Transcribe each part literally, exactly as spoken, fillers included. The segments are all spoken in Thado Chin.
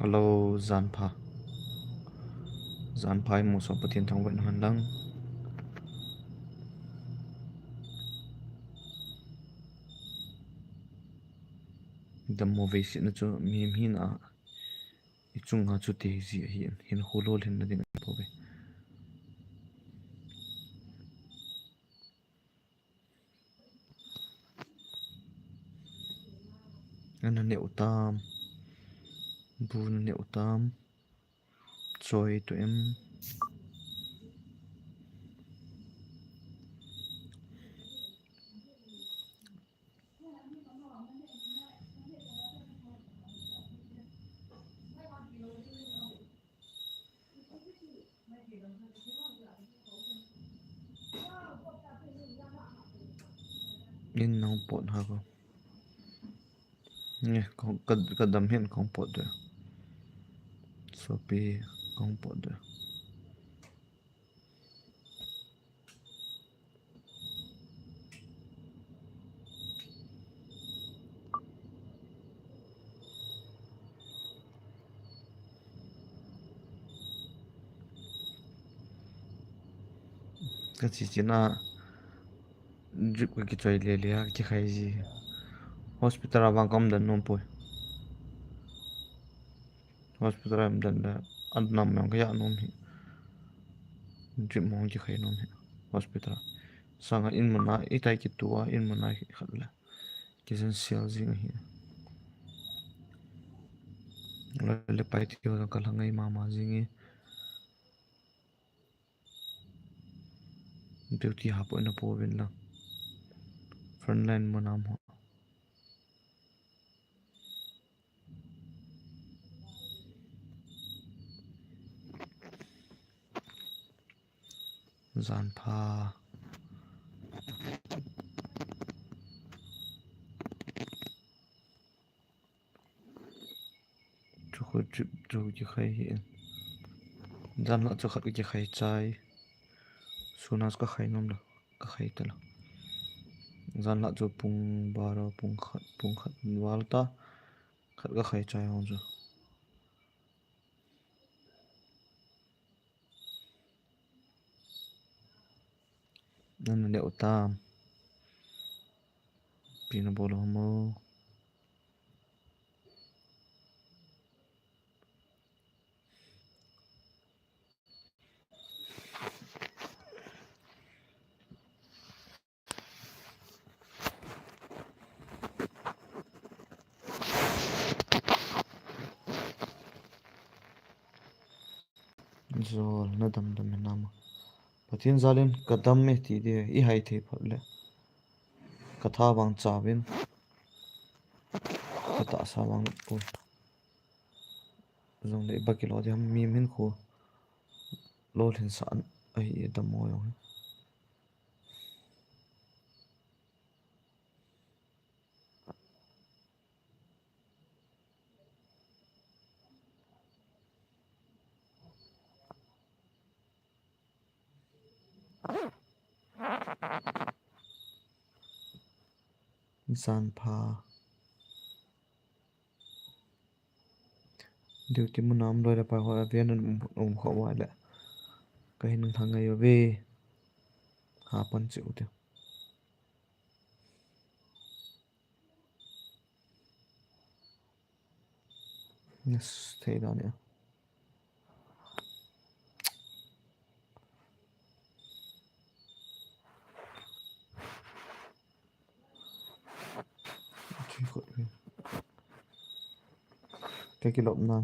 Hello, janpha. Janpha imu sah Pathen thangvah in hen lang. Dammo veisetna chu mihem hina a ichunga chu tiji ahi, hinkho lolhinna ding ahi bouve. Ana neh u tam. Bu na neh u tam. Choi tu em. In nong pot ha ko. Nge, ka, ka, ka dam hin kong pot de. Sopi kong pot de. Ka chi chi na drip ka kichoi le le a kikhai ji. Hospital a vang ka um dan nom poi. Hospital a um dan le an nam yang ka ya nom hi. Drip mong kikhai nom hi. Hospital a. Sanga in mun a, i tai kitu a, in mun a khat le. Kijen sial jing ahi. Le, le pai ti ho ka la ngai mama jing e. Duty ha po na po vin la. Frontline mun a mo. Janpha. Chu khu drip chu kikhai hi. Jan la chu khat kikhai chai. Suna chu ka khai nom lo. Ka khai ta lo. Jan la chu pung baro, pung khat, pung khat val ta. Khat ka khai chai hong chu. Nana neh u tam. Pi na bol u ham o. Jol na dam dam e nam. Pathen jal in ka dam e ti di, i hai thei phot le. Ka tha vang chauvin. Ka tahsa vang lut poi. Jong le i ba kilo di ham, mi min khu. Lolhin sah an ahi e dammo jong hi. Janpha. Duty mun a um loi le pai ho a ven um, um kho uva le. Ka hin lhang ngai uve. Ha pan che u te. Yes, thei dan ya. Ka kilop nan.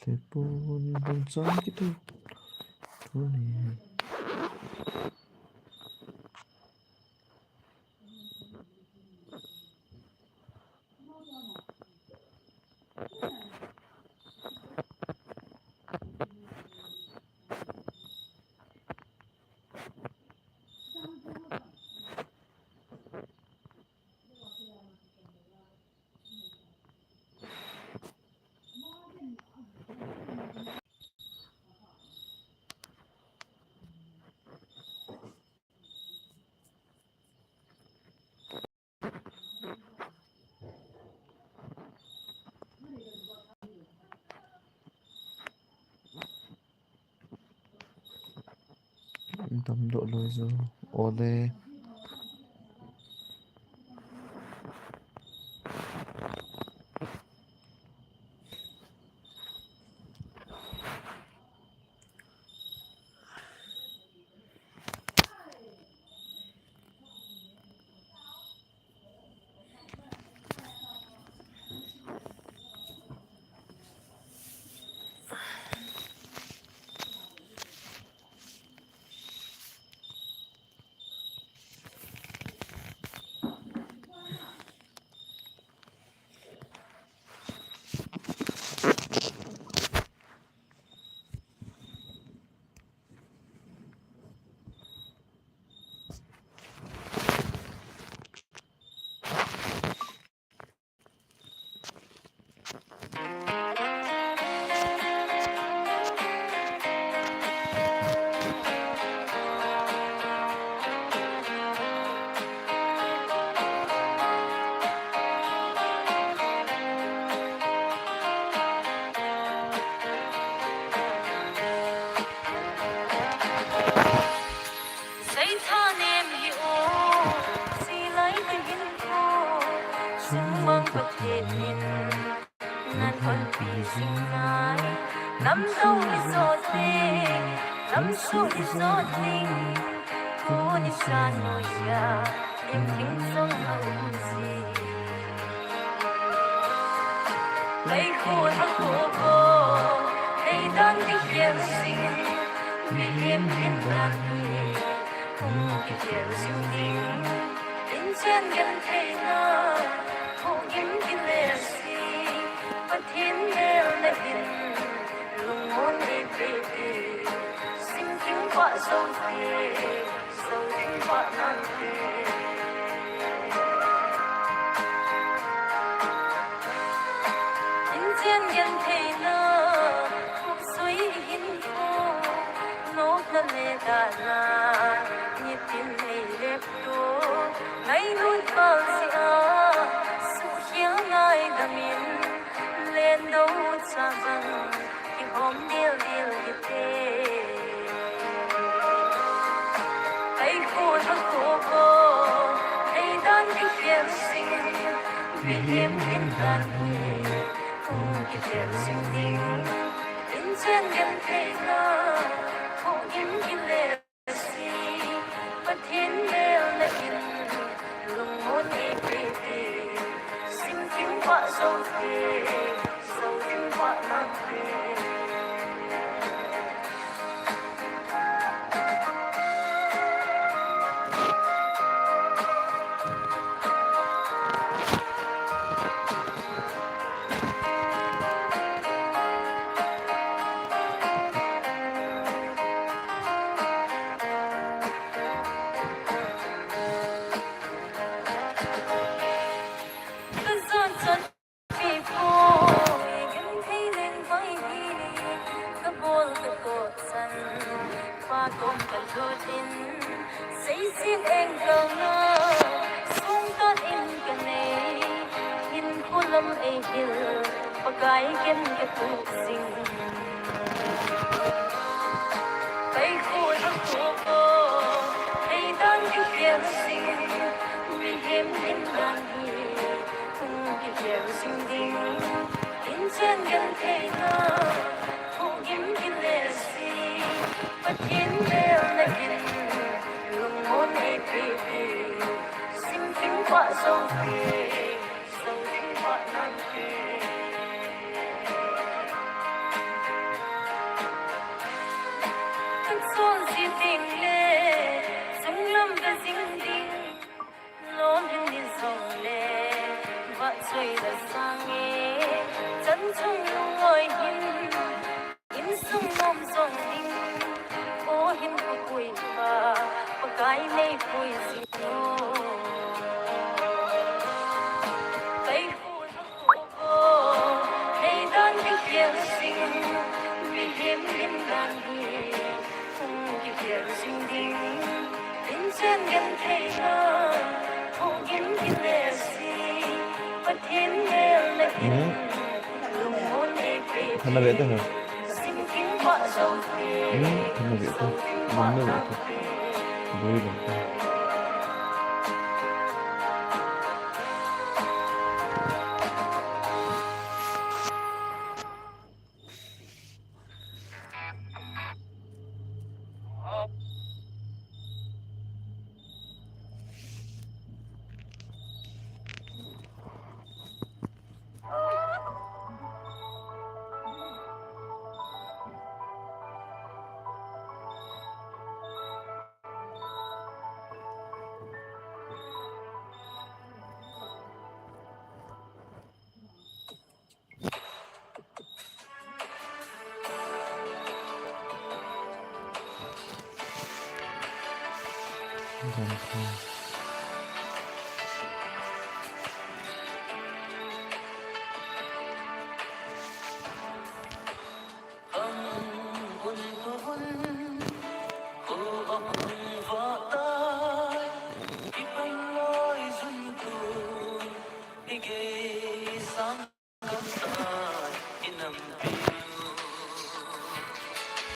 Lepon bangchan kitu. Tuni. Damdoh loi jo. Ole. Seithanem hi o, silai ka hin ko, sumang Pathen in, nan honpi jing nai, namdou hi jot ding, namsuh hi jot ding, tuni chan noiya, lim thim jong na um ji. Kai khu na khu ko, hei dan kikhel jing, mihem hin dan hi, hung kikhel jing ding. Inchen gentheina, hung gim kile si, Pathen melna hin, lungmon eipeh ding, simthim pha jong hi, Inchen gentheina, khupsui hinkho, nopna le dahna, nitin nei lepto, ngailut pal jeh a, suhkhel ngaidam in, lendo cha bang, kihom dildil hite. Kai khu na khu ko, hei dan kikhel jing, mihem hin dan hi, hung kikhel jing ding. Inchen gentheina, hung gim kile si, Pathen melna in, lungmon eipeh ding, simthim pha jong hi, sothim pha nante. Ka jot jot pi poi, genthei leng vai hi, ka bol ka tohsan, pa kom ka lut in, seiset eng kalna, songtat in ka nei, hinkho lam eihil, Pakai ken ka tup jing. Kai khu na khu ko, hei dan kikhel jing, mihem hin dan hi, hung kikhel jing ding. Inchen gentheina, hung gim kile si, Pathen melna in, lungmon eipeh ding, simthim pha jong hi, sothim pha nante. Ka chonse ding le, chunglam ka jing ding, lolhin ni jongle, vahchoi la sange, chan chung lungoi hin, insung nom jong ding, o hin ka pui pa, Pakai nei pui jing o. Kai khu na khu ko, hei dan kikhel jing, mihem hin dan hi, hung kikhel jing ding. Inchen gentheina, hung gim kile si, Pathen melna in, lungmon eipeh ding, simthim pha jong hi, sothim pha nante. Lui lou ta.